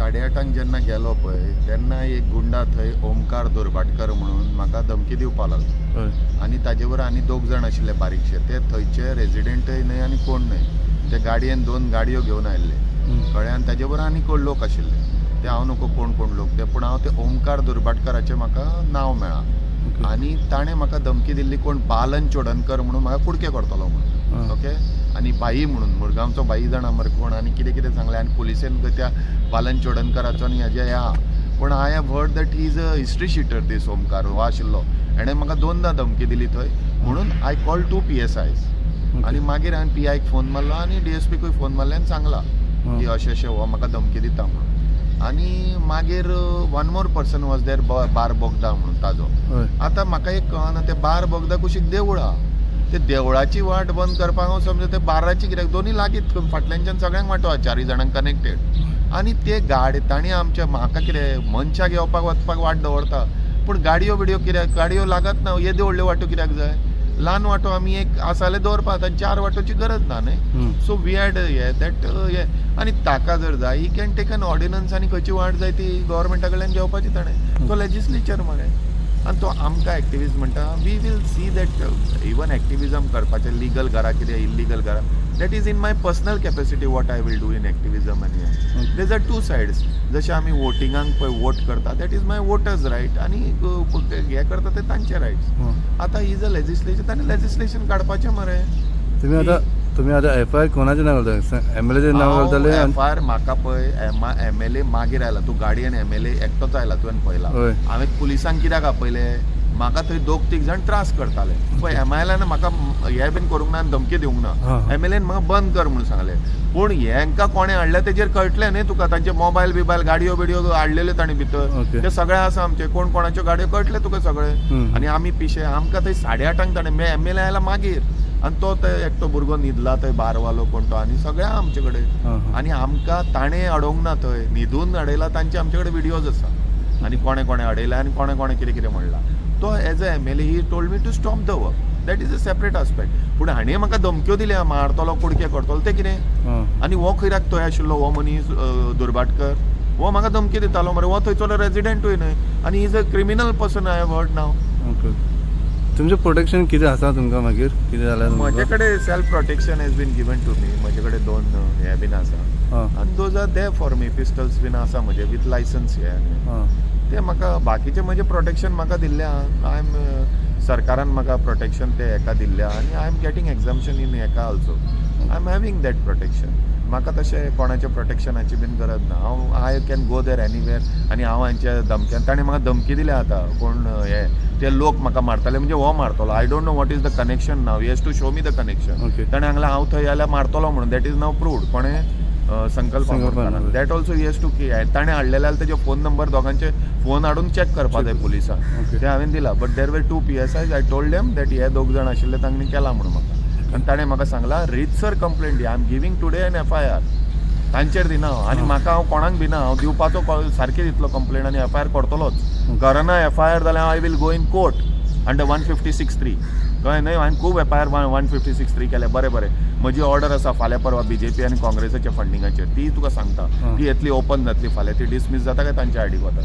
8:30 जेन्ना गेलो पळय तेन्ना एक गुंडा थंय ओमकार दुर्भाटकर म्हणून म्हाका धमकी दिवपाक लागलो. आनी ताजे बरोबर आनी 2 जाण आशिल्ले बारीकशे, ते थंयचे रेजिडेंटय न्हय आनी कोण न्हय. ते गाडयेन 2 गाडयो घेवन आयिल्ले, कळ्ळें. आनी ताजे बरोबर आनी कोण लोक आशिल्ले ते हांव नको कोण कोण लोक ते, पूण हांव ते ओमकार दुर्भाटकराचें म्हाका नांव मेळ्ळां. आनी ताणें म्हाका धमकी दिल्ली कोण बालन चोडणकर म्हणून म्हाका कुडके करतलो म्हणून, ओके. आनी भाई म्हणून मुरगांवचो भाई जाणा मरे कोण, आनी कितें कितें सांगलें. आनी पुलिसेन त्या बालन चोडणकराचो आनी हेजें हें आहा, पूण I have heard that he is a history sheeter this Omkar हो आशिल्लो. हेणें म्हाका 2दा धमकी दिली थंय, म्हणून I call 2 PSIs. आनी मागीर हांवें PIक फोन मारलो आनी DSPकूय फोन मारले आनी सांगलां की अशें अशें हो म्हाका धमकी दिता म्हणून. आनी मागीर 1 more person was there, बार बोगदा म्हणून ताजो. आतां म्हाका एक कळना, ते बार बोगदा कुशीक देवूळ आहा, ते देवळाची वाट बंद करपाक हांव समज ते बाराची कित्याक दोनूय लागींच फाटल्यानच्यान सगळ्यांक वाटो आहा, 4 जाणांक कनेक्टेड. आनी ते गाडी तांणी आमच्या म्हाका कितें मनशाक येवपाक वचपाक वाट दवरता, पूण गाडयो बिडयो कित्याक, गाडयो लागत ना. येद्यो व्हडल्यो वाटो कित्याक जाय, ल्हान वाटो आमी एक आसा जाल्यार दवरपाक, आतां 4 वाटोची गरज ना न्हय. सो we had हे that हे. आनी ताका जर जाय he can take an ordinance आनी खंयची वाट जाय ती गव्हर्मेंटा कडल्यान घेवपाची ताणें, तो लेजिस्लेचर मरे. आनी तो आमकां एक्टिविस्ट म्हणटा, we will see that even activism करपाचें लिगल घरा कितें इल्लिगल घरा, that is in my personal capacity what I will do in activism. आनी देज are 2 sides. जशें आमी वोटिंगाक पळय वोट करता, that is my voters right, आनी हें करता ते तांचे रायट्स. आतां is a legislature, ताणें लेजिस्लेशन काडपाचें मरे. तुमी आतां FIR कोणाचें नांव घालता? MLAचें नांव घालतले? FIR म्हाका पळय MLA मागीर आयला, तूं गाडयेन MLA एकटोच आयला तुवें पळयला. हांवें पुलिसांक कित्याक आपयले, म्हाका थंय 2-3 जाण त्रास करताले. पळय MLAन म्हाका हें बीन करूंक ना आनी धमकी दिवंक ना, MLAन म्हाका बंद कर म्हणून सांगलें. पूण हेंकां कोणें हाडलें तेजेर कळटलें न्ही तुका, तांचे मोबायल बिबायल गाडयो बिडयो हाडलेल्यो तांणी भितर, ते सगळे आसा आमचे, कोण कोणाच्यो गाडयो कळटलें तुका सगळें. आनी आमी पिशे, आमकां थंय 8:30 ताणें MLA आयला मागीर, आनी तो थंय एकटो भुरगो न्हिदला थंय बारवालो कोण तो, आनी सगळे आमचे कडेन. आनी आमकां ताणें अडोवंक ना, थंय न्हिदून अडयला, तांचे आमचे कडेन विडियोज आसा. आनी कोणें कोणें अडयला आनी कोणें कोणें कितें कितें म्हणलां. तो as a MLA he told me to stop the work, that is a separate aspect. पूण हाणें म्हाका धमक्यो दिल्या, मारतलो कुडके करतलो तें कितें. आनी हो खंयराक थंय आशिल्लो हो मनीस दुर्भाटकर, हो म्हाका धमकी दितालो मरे, हो थंयचो रेजिडेंटूय न्हय, आनी is a criminal person I have heard now. तुमचें प्रोटेक्शन कितें आसा तुमकां मागीर कितें जालें? म्हजे कडेन self protection has been given to me. म्हजे कडेन 2 हे बीन आसा, आनी those are there for me, pistols बीन आसा म्हजे विथ लायसन्स हे. आनी ते म्हाका बाकीचें म्हजें प्रोटेक्शन म्हाका दिल्लें आहा, I am सरकारान म्हाका प्रोटेक्शन ते हेका दिल्लें आहा, आनी I am getting exemption in हेका also, I am having that protection. म्हाका तशें कोणाच्या प्रोटेक्शनाची बीन गरज ना, हांव I can go there anywhere. आनी हांव हांच्या धमक्यान, ताणें म्हाका धमकी दिल्या आतां कोण हे ते लोक म्हाका मारताले म्हणजे हो मारतलो, I don't know what is the connection now, he has to show me the connection. ताणें सांगलें हांव थंय जाल्यार मारतलो म्हणून, that is now proved. कोणें? Sankalp. That also he has to की ताणें हाडलेले जाल्यार तेजे फोन नंबर दोगांचे फोन हाडून चॅक करपा जाय पुलिसांक, ते हांवें दिला. But there were 2 PSIs, I told them that हे 2 जाण आशिल्ले तांणी केला म्हणून म्हाका. आनी ताणें म्हाका सांगलां रितसर complaint the, I am giving today an FIR. तांचेर दिना आनी म्हाका हांव कोणाक दिना, हांव दिवपाचो सारकें दितलो कंप्लेंट आनी FIR करतलोच. करना FIR जाल्यार I will go in court under 156(3). कळ्ळें न्हय? हांवें खूब FIR 156(3 केले. बरें बरें, म्हजी ऑर्डर आसा फाल्यां परवा BJP आनी काँग्रेसाच्या फंडिंगाचेर, ती तुका सांगता, ती येतली ओपन जातली फाल्यां, ती डिसमीस जाता काय तांच्या आयडीक वता.